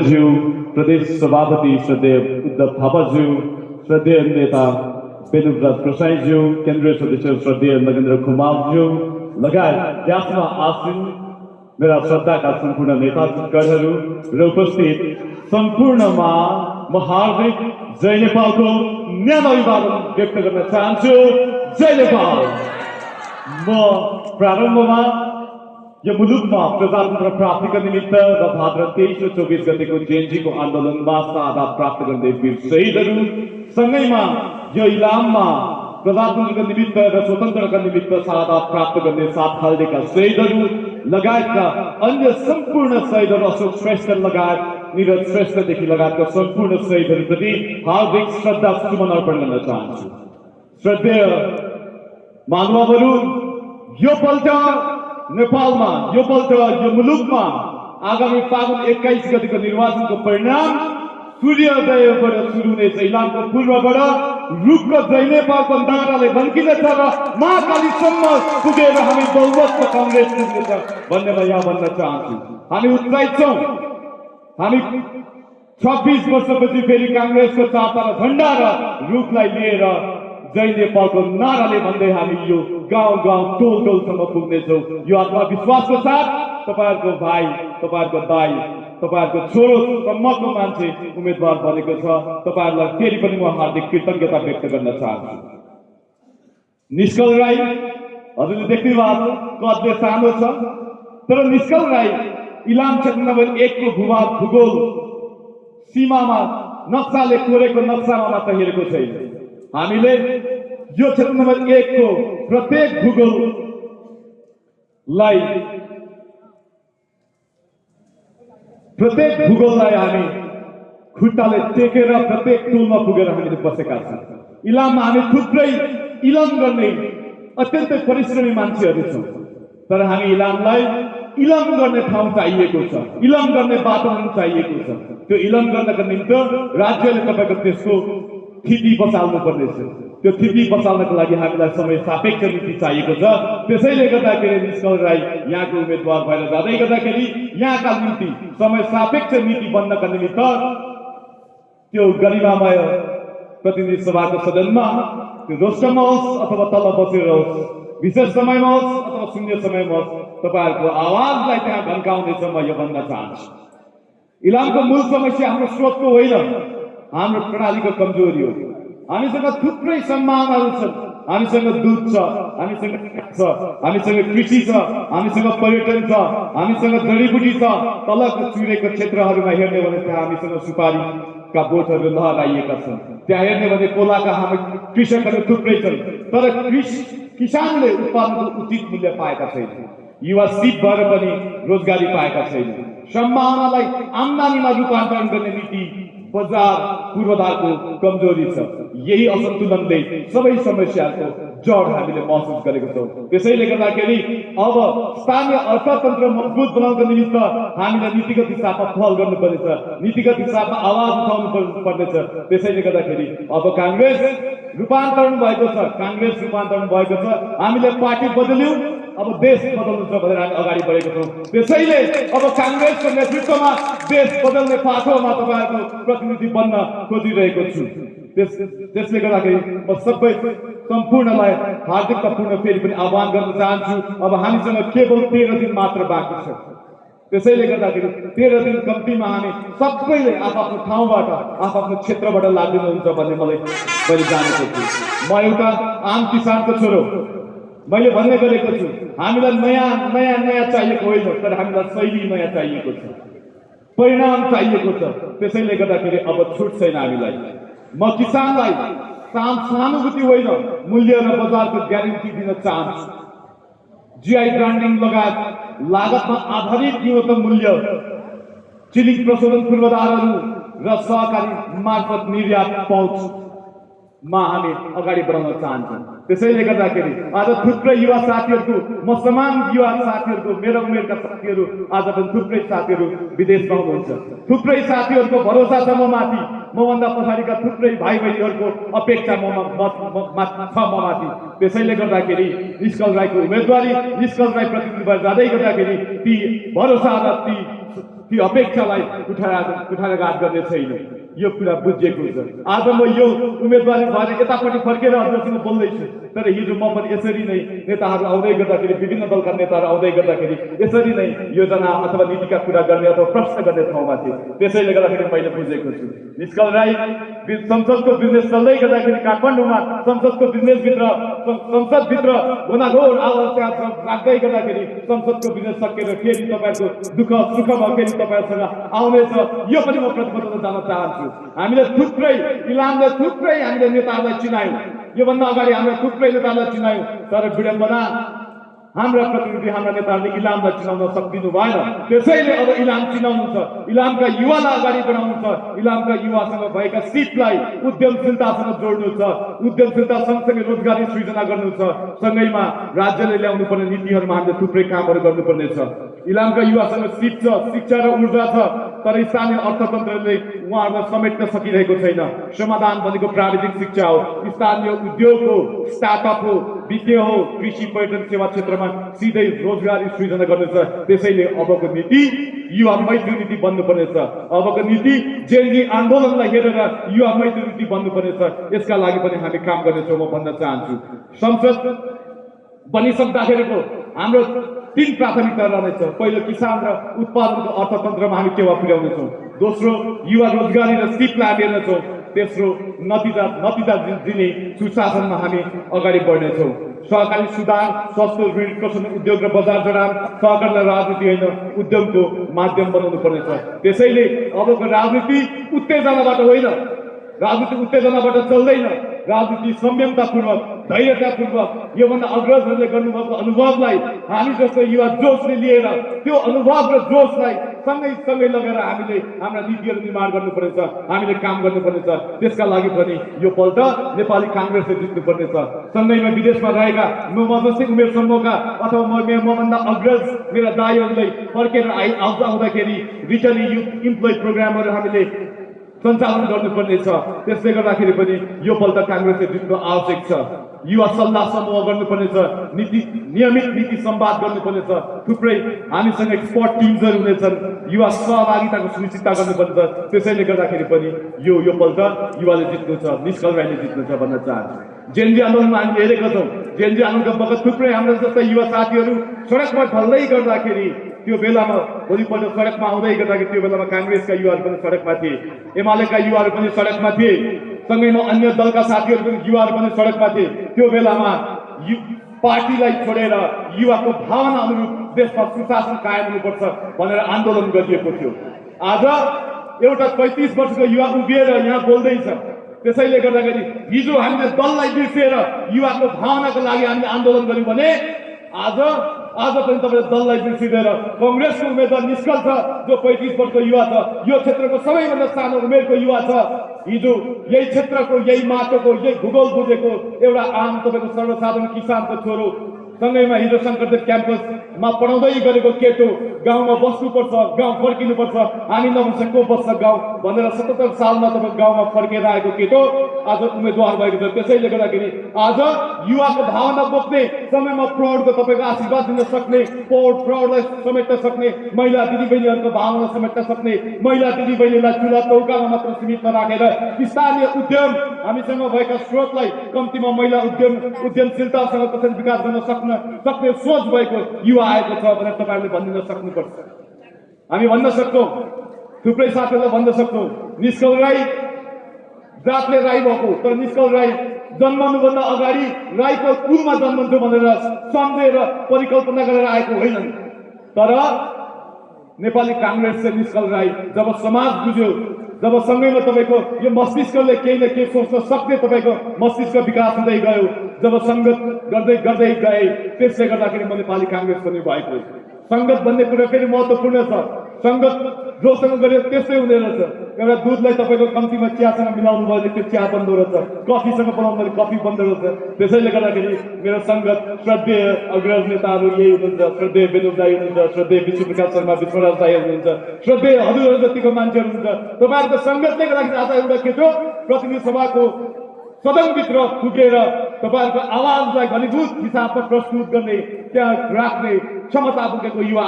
खड्काज्यू, प्रदेश सभापति श्रद्धेय उद्धव थापाज्यू, श्रद्धेय नेता बेनुव्रत प्रसाईज्यू, केन्द्रीय सदस्य श्रद्धेय नगेन्द्र कुमारज्यू लगायत त्यसमा आसीन मेरा श्रद्धाका सम्पूर्ण नेतागणहरू र उपस्थित सम्पूर्णमा म हार्दिक जय नेपालको न्यानो अभिवादन व्यक्त गर्न चाहन्छु। जय नेपाल। म प्रारम्भमा यो मुलुकमा प्रजातन्त्र प्राप्तिका निमित्त र भाद्र 23 र 24 गतेको जेएनजीको आन्दोलनमा शहादत प्राप्त गर्ने वीर शहीदहरू सँगैमा यो इलाममा प्रजातन्त्रका निमित्त र स्वतन्त्रका निमित्त शहादत प्राप्त गर्ने 7 खाल्डेका शहीदहरू लगायतका अन्य सम्पूर्ण शहीदहरू अशोक श्रेष्ठ लगायत निरज श्रेष्ठदेखि लगायतका सम्पूर्ण शहीदहरूप्रति हार्दिक श्रद्धा सुमन अर्पण गर्न चाहन्छु। श्रद्धेय महानुभावहरू, यो पल्ट नेपालमा, यो पल्ट यो मुलुकमा आगामी फागुन 21 गतिको निर्वाचनको परिणाम सूर्योदयबाट सुरु हुनेछ। इलामको पूर्वबाट रुखको जय नेपालको नाराले भन्किनेछ र महाकालीसम्म पुगेर हामी बहुमतको कांग्रेस जित्नेछ भन्ने म यहाँ भन्न चाहन्छु। हामी उत्साहित छौँ। हामी 26 वर्षपछि फेरि कांग्रेसको चारता र झण्डा र रुखलाई लिएर जय नेपालको नाराले भन्दै हामी यो गाउँ गाउँ टोल टोलसम्म पुग्नेछौँ। यो आत्मविश्वासको साथ तपाईहरुको भाइ, तपाईहरुको दाइ, तपाईहरुको छोरो सम्मको मान्छे उम्मेदवार बनेको छ। तपाईहरुलाई फेरि पनि म हार्दिक कृतज्ञता व्यक्त गर्न चाहन्छु। निष्कल राई हजुरले देख्नु भएको कदले सानो छ, तर निष्कल राई इलाम क्षेत्र नम्बर 1 को भूगोल सीमामा नक्साले कोरेको नक्सामा मात्र हेरेको छैन। हामीले यो क्षेत्र नम्बर 1 को प्रत्येक भूगोललाई हामी खुट्टाले टेकेर प्रत्येक टोलमा पुगेर हामीले बसेका छौँ। इलाममा हामी थुप्रै इलाम गर्ने अत्यन्तै परिश्रमी मान्छेहरू छौँ, तर हामी इलामलाई इलाम गर्ने ठाउँ चाहिएको छ, इलाम गर्ने वातावरण चाहिएको छ। त्यो इलाम गर्नका निम्ति राज्यले तपाईको त्यसको स्थिति बचाल्नु पर्नेछ। त्यो स्थिति बचाल्नको लागि हामीलाई समय सापेक्ष नीति चाहिएको छ। त्यसैले गर्दाखेरि निष्कल राई यहाँको उम्मेदवार भएर जाँदै गर्दाखेरि यहाँका निम्ति समय सापेक्ष नीति बन्नका निमित्त त्यो गरिमामय प्रतिनिधि सभाको सदनमा त्यो रोस्टरमा होस् अथवा तल बसेर होस्, विशेष समयमा होस् अथवा शून्य समयमा होस्, तपाईहरुको आवाजलाई त्यहाँ घन्काउनेछ म यो भन्न चाहन्छु। इलामको मूल समस्या हाम्रो स्रोतको होइन, हाम्रो प्रणालीको कमजोरी हो। हामीसँग थुप्रै सम्भावनाहरू छन्। हामीसँग दूध छ, हामीसँग छ, हामीसँग कृषि छ, हामीसँग पर्यटन छ, हामीसँग जडीबुटी छ। तलको चुरेको क्षेत्रहरूमा हेर्ने भने त्यहाँ हामीसँग सुपारीका बोटहरू लहराइएका छन्। त्यहाँ हेर्ने भने कोलाका हामी कृषकहरू थुप्रै छन्, तर किसानले उत्पादनको उचित मूल्य पाएका छैनन्। युवा सिप भएर पनि रोजगारी पाएका छैनन्। सम्भावनालाई आम्दानीमा रूपान्तरण गर्ने नीति बजार पूर्वाधारको कमजोरी छ। यही असन्तुलनले सबै समस्याहरूको जड हामीले महसुस गरेको छौँ। त्यसैले गर्दाखेरि अब स्थानीय अर्थतन्त्र मजबुत बनाउनको निमित्त हामीले नीतिगत हिसाबमा पहल गर्नुपर्नेछ, नीतिगत हिसाबमा आवाज उठाउनु पर्नेछ। त्यसैले गर्दाखेरि अब कांग्रेस रूपान्तरण भएको छ, कांग्रेस रूपान्तरण भएको छ। हामीले पार्टी बदल्यौं, अब देश बदल्नु छ भनेर हामी अगाडि बढेका छौँ। त्यसैले अब कांग्रेसको नेतृत्वमा देश बदल्ने पाटोमा तपाईहरुको प्रतिनिधि बन्न खोजिरहेको छु। त्यसले गर्दाखेरि म सबै सम्पूर्णलाई हार्दिकतापूर्ण फेरि पनि आह्वान गर्न चाहन्छु। अब हामीसँग केवल 13 दिन मात्र बाँकी छ। त्यसैले गर्दाखेरि 13 दिन कम्तीमा हामी सबैले आफ्नो ठाउँबाट आफ्नो क्षेत्रबाट लाग्नुहुन्छ भन्ने मैले जानेको छु। म एउटा आम किसानको छोरो, मैले भन्ने गरेको छु हामीलाई नयाँ चाहिएको होइन, तर हामीलाई शैली नयाँ चाहिएको छ, परिणाम चाहिएको छ। त्यसैले गर्दाखेरि अब छुट छैन हामीलाई। म किसानलाई सहानुभूति होइन, मूल्य र बजारको ग्यारेन्टी दिन चाहन्छु। जीआई ब्रान्डिङ लगायत लागतमा आधारित न्यूनतम मूल्य, चिनी प्रशोधन पूर्वाधारहरू र सहकारी मार्फत निर्यात पहुँचमा हामी अगाडि बढाउन चाहन्छौँ। त्यसैले गर्दाखेरि आज थुप्रै युवा साथीहरूको, म समान युवा साथीहरूको, मेरो उमेरका साथीहरू आज पनि थुप्रै साथीहरू विदेशमा हुनुहुन्छ। थुप्रै साथीहरूको भरोसा छ ममाथि, मभन्दा पछाडिका थुप्रै भाइ बहिनीहरूको अपेक्षा ममाथि। त्यसैले गर्दाखेरि निष्कल राईको उम्मेदवारी, निष्कल राई प्रतिनिधि भएर जाँदै गर्दाखेरि ती भरोसा र ती ती अपेक्षालाई कुठाराघात गर्ने छैन। यो कुरा बुझिएको छ। आज म यो उम्मेदवारी भएर यतापट्टि फर्केर हजुरसँग बोल्दैछु, तर हिजो म पनि यसरी नै नेताहरू आउँदै गर्दाखेरि, विभिन्न दलका नेताहरू आउँदै गर्दाखेरि यसरी नै योजना अथवा नीतिका कुरा गर्ने अथवा प्रश्न गर्ने ठाउँमा थिए। त्यसैले गर्दाखेरि मैले बुझेको छु। निष्कल राई संसदको बिजनेस चल्दै गर्दाखेरि काठमाडौँमा संसदको बिजनेसभित्र संसदभित्र घोनाघोर आवाज त्यहाँ राख्दै गर्दाखेरि संसदको बिजनेस सकेर फेरि तपाईँहरूको दुःख सुखमा फेरि तपाईँहरूसँग आउनेछ। यो पनि म प्रतिबद्धता जान चाहन्छु। हामीले थुप्रै इलामले थुप्रै हामीले नेताहरूलाई चिनायौँ। योभन्दा अगाडि हामीले थुप्रै नेताहरूलाई चिनायौँ, तर विडम्बना हाम्रा प्रतिनिधि हाम्रा नेताहरूले इलामलाई चिनाउन सक्दिनु भएन। त्यसैले अब इलाम चिनाउनु छ, इलामका युवालाई अगाडि बढाउनु छ, इलामका युवासँग भएका सिपलाई उद्यमशीलतासँग जोड्नु छ, उद्यमशीलता सँगसँगै रोजगारी सृजना गर्नु छ, सँगैमा राज्यले ल्याउनु पर्ने नीतिहरूमा हामीले थुप्रै कामहरू गर्नुपर्ने छ। इलामका युवासँग सिप छ, शिक्षा र ऊर्जा छ, तर स्थानीय अर्थतन्त्रले उहाँहरूलाई समेट्न सकिरहेको छैन। समाधान भनेको प्राविधिक शिक्षा हो, स्थानीय उद्योग हो, स्टार्टअप हो, वित्तीय हो, कृषि पर्यटन सेवा क्षेत्रमा सिधै रोजगारी सृजना गर्नु छ। त्यसैले अबको नीति युवा मैत्री नीति बन्नुपर्नेछ। अबको नीति जेएनजी आन्दोलनलाई हेरेर युवा मैत्री नीति बन्नुपर्नेछ। यसका लागि पनि हामी काम गर्नेछौँ म भन्न चाहन्छु। संसद बनिसक्दाखेरिको हाम्रो 3 प्राथमिकता रहनेछ। पहिलो, किसान र उत्पादनको अर्थतन्त्रमा हामी टेवा पुर्याउनेछौँ। दोस्रो, युवा रोजगारी र सिपलाई हामी हेर्नेछौँ। तेस्रो, नतिजा दिने सुशासनमा हामी अगाडि बढ्नेछौँ। सहकारी सुधार, सस्तो ऋण, कृषि उद्योग र बजार जडान सहकारलाई राजनीति होइन उद्यमको माध्यम बनाउनु पर्नेछ। त्यसैले अबको राजनीति उत्तेजनाबाट होइन, राजनीति उत्तेजनाबाट चल्दैन। राजनीति संयमतापूर्वक, धैर्यतापूर्वक योभन्दा अग्रजहरूले गर्नुभएको अनुभवलाई हामी जस्तो युवा जोसले लिएर त्यो अनुभव र जोसलाई सँगै लगेर हामीले हाम्रा नीतिहरू निर्माण गर्नुपर्नेछ, हामीले काम गर्नुपर्नेछ। त्यसका लागि पनि यो पल्ट नेपाली काङ्ग्रेसले जित्नुपर्नेछ। सँगैमा विदेशमा रहेका मजस्ती उमेर समूहका अथवा मभन्दा अग्रज मेरा दाइहरूले फर्केर आउँदाखेरि रिटर्न युथ इम्प्लोइ प्रोग्रामहरू हामीले सञ्चालन गर्नुपर्नेछ। त्यसले गर्दाखेरि पनि यो पल्ट काङ्ग्रेसले जित्नु आवश्यक छ। युवा सल्लाह समूह गर्नुपर्नेछ, नियमित नीति संवाद गर्नुपर्नेछ। थुप्रै हामीसँग एक्सपर्ट टिम्सहरू हुनेछन्, युवा सहभागिताको सुनिश्चितता गर्नुपर्नेछ। त्यसैले गर्दाखेरि पनि यो पल्ट युवाले जित्नु छ, निष्कल राईले जित्नु छ भन्न चाहन्छु। जेएनजी आन्दोलनमा हामीले हेरेका छौँ, जेएनजी आन्दोलनको बखत थुप्रै हाम्रा जस्ता युवा साथीहरू सडकमा ढल्दै गर्दाखेरि त्यो बेलामा भोलिपल्ट सडकमा आउँदै गर्दाखेरि त्यो बेलामा काङ्ग्रेसका युवाहरू पनि सडकमा थिए, एमालेका युवाहरू पनि सडकमा थिए, सँगैमा अन्य दलका साथीहरू पनि युवाहरू पनि सडकमा थिए। त्यो बेलामा पार्टीलाई छोडेर युवाको भावना अनुरूप देशमा सुशासन कायम हुनुपर्छ भनेर आन्दोलन गरिएको थियो। आज एउटा 35 वर्षको युवा उभिएर यहाँ बोल्दैछ। त्यसैले गर्दाखेरि हिजो हामीले दललाई बिर्सेर युवाको भावनाको लागि हामीले आन्दोलन गर्यौँ भने आज पनि तपाईँले दललाई बिर्सिँदैन। कङ्ग्रेसको उम्मेदवार निष्कल छ, जो 35 वर्षको युवा छ, यो क्षेत्रको सबैभन्दा सानो उमेरको युवा छ। हिजो यही क्षेत्रको, यही माटोको, यही भूगोल बुझेको एउटा आम तपाईँको सर्वसाधारण किसानको छोरो, सँगैमा हिजो शङ्करदेव क्याम्पसमा पढाउँदै गरेको केटो गाउँमा बस्नुपर्छ, गाउँ फर्किनुपर्छ, हामी नबस्छ को बस्छ गाउँ भनेर 77 सालमा तपाईँ गाउँमा फर्केर आएको केटो आज उम्मेदवार भएको छ। त्यसैले गर्दाखेरि आज युवाको भावना बोक्ने, समयमा प्रौढको तपाईँको आशीर्वाद दिन सक्ने, प्रौढलाई समेट्न सक्ने, महिला दिदीबहिनीहरूको भावना समेट्न सक्ने, महिला दिदीबहिनीलाई चुला चौकामा मात्र सीमित नराखेर स्थानीय उद्यम हामीसँग भएका स्रोतलाई कम्तीमा महिला उद्यमशीलतासँग कसरी विकास गर्न सक्ने सोच भएको युवा आएको छ भनेर तपाईँहरूले भनिदिन सक्नुपर्छ। हामी भन्न सक्छौँ, थुप्रै साथीहरूलाई भन्न सक्छौँ, निष्कल राई जातले राई भएको, तर निष्कल राई जन्मनुभन्दा अगाडि राईको कुलमा जन्मन्थ्यो भनेर सम्झेर परिकल्पना गरेर आएको होइनन्। तर नेपाली काङ्ग्रेसले निष्कल राई जब समाज बुझ्यो, जब सँगैमा तपाईँको यो मस्तिष्कले केही न केही सोच्न सक्ने तपाईँको मस्तिष्क विकास हुँदै गयो, जब सङ्गत गर्दै गर्दै गए, त्यसले गर्दाखेरि म नेपाली काङ्ग्रेस पनि भएको। सङ्गत भन्ने कुरा फेरि महत्त्वपूर्ण छ। सङ्गत जोसँग गरे त्यस्तै हुँदैन रहेछ। एउटा दुधलाई तपाईँको कम्तीमा चियासँग मिलाउनु भयो भने त्यो चिया बन्द रहेछ, कफीसँग बनाउनु भने कफी बन्द रहेछ। त्यसैले गर्दाखेरि मेरो सङ्गत श्रद्धेय अग्रज नेताहरू यही हुनुहुन्छ, श्रद्धेय बेनुप दाई हुनुहुन्छ, श्रद्धेय विष्णुप्रकाश शर्मा विश्वराज दाई हुनुहुन्छ, श्रद्धेय हजुरहरू जतिको मान्छेहरू हुनुहुन्छ। तपाईँहरूको सङ्गतले गर्दाखेरि आज एउटा केटो प्रतिनिधि सभाको सदनभित्र पुगेर तपाईँहरूको आवाजलाई घनीभूत हिसाबमा प्रस्तुत गर्ने, त्यहाँ राख्ने क्षमता पुगेको युवा